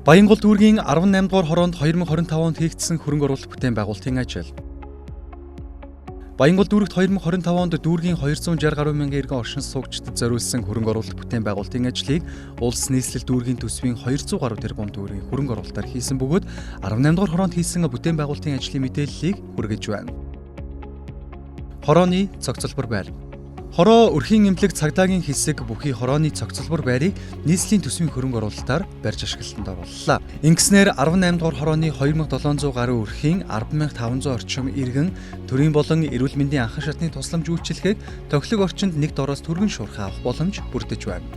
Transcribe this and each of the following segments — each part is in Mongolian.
Баянгол дүүргийн 18 дугаар хороонд 2025 онд хийгдсэн хөрөнгө оруулалт бүтээн байгуулалтын ажил. Баянгол дүүрэгт 2025 онд дүүргийн 260 гаруй мянган иргэн оршин суугчдад зориулсан хөрөнгө оруулалт бүтээн байгуулалтын ажлыг улс нийслэл дүүргийн төсвийн 200 гаруй тэрбум төгрөгийн хөрөнгө оруулалтаар хийсэн бөгөөд 18 дугаар хороонд хийсэн бүтээн байгуулалтын ажлын мэдээллийг хүргэж байна. Хорооны цогцлбор байр. Хороо өрхийн эмнэлэг цагдаагийн хэсэг бүхий хорооны цогцлбор байрыг нийслэлийн төсвийн хөрөнгө оруулалтаар барьж ашиглалтанд орууллаа. Ингэснээр 18 дугаар хорооны 2700 гаруй өрхийн 10500 орчим иргэн төрийн болон эрүүл мэндийн анхан шатны тусламж үйлчилгээг тохилог орчинд нэг дороос түргэн шуурхай авах боломж бүрдэж байна.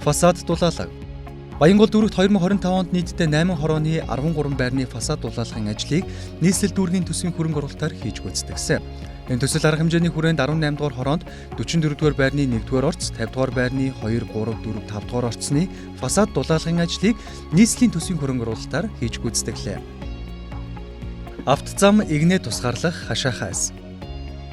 Фасад дулаалга. Баянгол дүүрэгт 2025 онд нийтдээ 8 хорооны 13 байрны фасад дулаалгын ажлыг нийслэл дүүргийн төсвийн хөрөнгө оруулалтаар хийж гүйцэтгэсэн. Энэ төсөл арга хэмжээний хүрээнд 18 дугаар хороонд 44 дугаар байрны 1 дугаар орц, 50 дугаар байрны 2, 3, 4, 5 дугаар орцны фасад дулаалгын ажлыг нийслэлийн төсвийн хөрөнгө оруулалтаар хийж гүйцэтгэлээ. Автозам игнэ тусгаарлах хашаа хайс.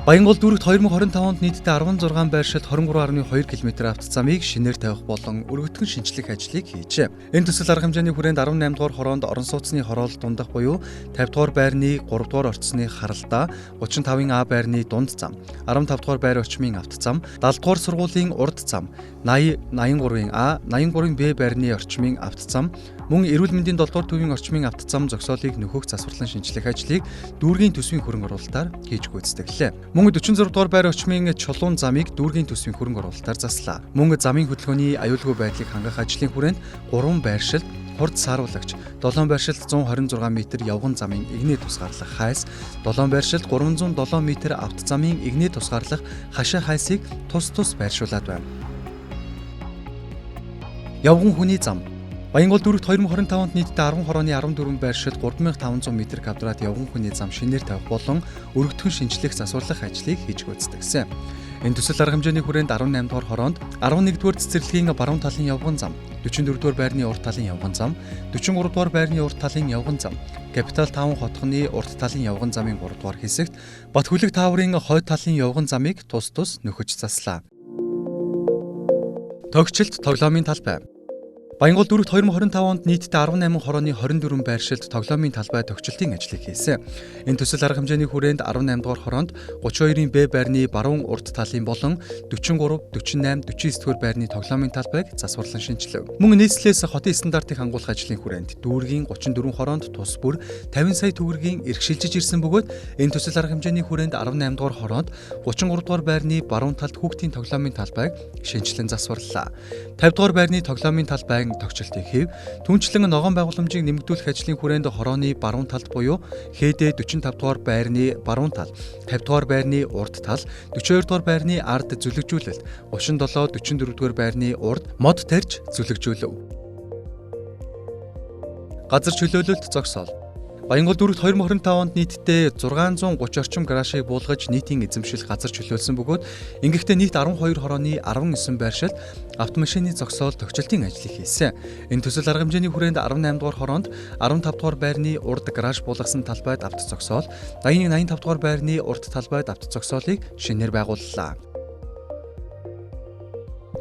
Баянгол дүүрэгт 2025 онд нийтдээ 16 байршилд 23.2 км автозамыг шинээр тавих болон өргөтгөн шинчлэх ажлыг хийжээ. Энэ төсөл арга хэмжээний хүрээнд 18 дугаар хороонд орон сууцны хороолол дундах буюу 50 дугаар байрны 3 дугаар орцны харалдаа, 35-ын А байрны дунд зам, 15 дугаар байр орчмын автозам, 70 дугаар сургуулийн урд зам, 80 83-ын А, 83-ын Б байрны орчмын автозам, мөн эрүүл мэндийн 7 дугаар төвийн орчмын автозам зогсоолыг нөхөх засварлан шинчлэх ажлыг дүүргийн төсвийн хөрөнгө оруулалтаар хийж гүйцэтгэлээ. Мөн 46 дугаар байр орчмын чулуун замыг дүүргийн төсвийн хөрөнгө оруулалтаар заслаа. Мөн замын хөдөлгөөний аюулгүй байдлыг хангах ажлын хүрээнд 3 байршилд хурд сааруулагч, 7 байршилд 126 м явган замын игнэ тусгаарлах хайс, 7 байршилд 307 м автозамын игнэ тусгаарлах хашаа хайсыг тус тус байршуулад байна. Явган хүний зам. Баянгол дүүрэгт 2025 онд нийтдээ 10 хорооны 14 байршилд 3500 м квадрат явган хүний зам шинээр тавих болон өргөтгөн шинчлэх засварлах ажлыг хийж гүйцэтгэсэн. Энэ төсөл арга хэмжээний хүрээнд 18 дугаар хороонд 11 дугаар цэцэрлэгийн баруун талын явган зам, 44 дугаар байрны урд талын явган зам, 43 дугаар байрны урд талын явган зам, Капитал 5 хотхоны урд талын явган замын 3 дугаар хэсэгт Батхүлэг тааврын хойд талын явган замыг тус тус нөхөж заслаа. Тогтчлт тоглоомын талбай. Баянгол дүүрэгт 2025 онд нийтдээ 18 хорооны 24 байршилд тоглоомын талбай тогтчлтын ажлыг хийсэн. Энэ төсөл арга хэмжээний хүрээнд 18 дугаар хороонд 32-ын Б байрны баруун урд талын болон 43, 48, 49 дугаар байрны тоглоомын талбайг засварлан шинчлэв. Мөн нийслэлээс хотын стандартыг хангуулах ажлын хүрээнд дүүргийн 34 хороонд тус бүр 50 сая төгрөгийн эрх шилжиж ирсэн бөгөөд энэ төсөл арга хэмжээний хүрээнд 18 дугаар хороонд 33 дугаар байрны баруун талд хүүхдийн тоглоомын талбайг шинчлэн засварлаа. 50 дугаар байрны тоглоомын талбай тогтчлтыг хийв. Түүнчлэн ногоон байгууламжийг нэмэгдүүлэх ажлын хүрээнд хорооны баруун талд буюу ХД 45 дугаар байрны баруун тал, 50 дугаар байрны урд тал, 42 дугаар байрны ард зүлэгжүүлэлт, 37 44 дугаар байрны урд мод тарьж зүлэгжүүлв. Газар чөлөөлөлт зогсоол. Баянгол дүүрэгт 2025 онд нийтдээ 630 орчим гаражийг буулгаж нийтийн эзэмшил газар чөлөөлсөн бөгөөд ингэхдээ нийт 12 хорооны 19 байршилд автомашины зогсоол тогтчлтын ажлыг хийсэн. Энэ төсөл арга хэмжээний хүрээнд 18 дугаар хороонд 15 дугаар байрны урд гараж буулгасан талбайд автозогсоол, 81 85 дугаар байрны урд талбайд автозогсоолыг шинээр байгууллаа.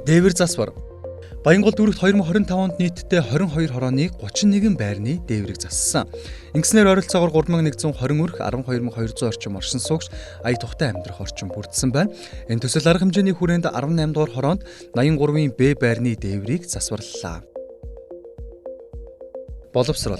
Дээвэр засвар. Баянгол дүүрэгт 2025 онд нийтдээ 22 хорооны 31 байрны дээврийг зассан. Ингэснээр ойролцоогоор 3120 өрх 12200 орчим оршин суугч ая тухтай амьдрах орчин бүрдсэн байна. Энэ төсөл арга хэмжээний хүрээнд 18 дугаар хороонд 83-ын Б байрны дээврийг засварлаа. Боловсрол.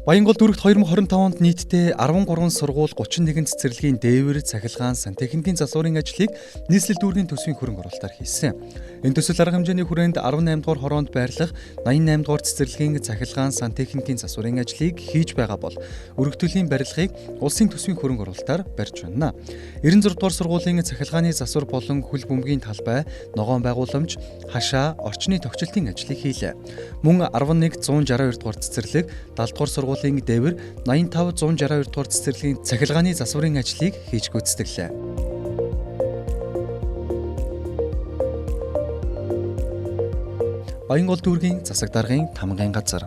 Баянгол дүүрэгт 2025 онд нийтдээ 13 сургууль 31 цэцэрлэгийн дээвэр, цахилгаан, сантехникийн засварын ажлыг нийслэл дүүргийн төсвийн хөрөнгө оруулалтаар хийсэн. Энэ төсөл арга хэмжээний хүрээнд 18 дугаар хороонд байрлах 88 дугаар цэцэрлэгийн цахилгаан, сантехникийн засварын ажлыг хийж байгаа бол өргөтгөлийн барилгыг улсын төсвийн хөрөнгө оруулалтаар барьж байна. 96 дугаар сургуулийн цахилгааны засвар болон хөл бөмбөгийн талбай, ногоон байгууламж, хашаа, орчны тогтчлтын ажлыг хийлээ. Мөн 11 162 дугаар цэцэрлэг, 70 дугаар сургуулийн дээвэр 85 162 дугаар цэцэрлэгийн цахилгааны засварын ажлыг хийж гүйцэтгэлээ. Баянгол дүүргийн засаг даргын тамгын газар.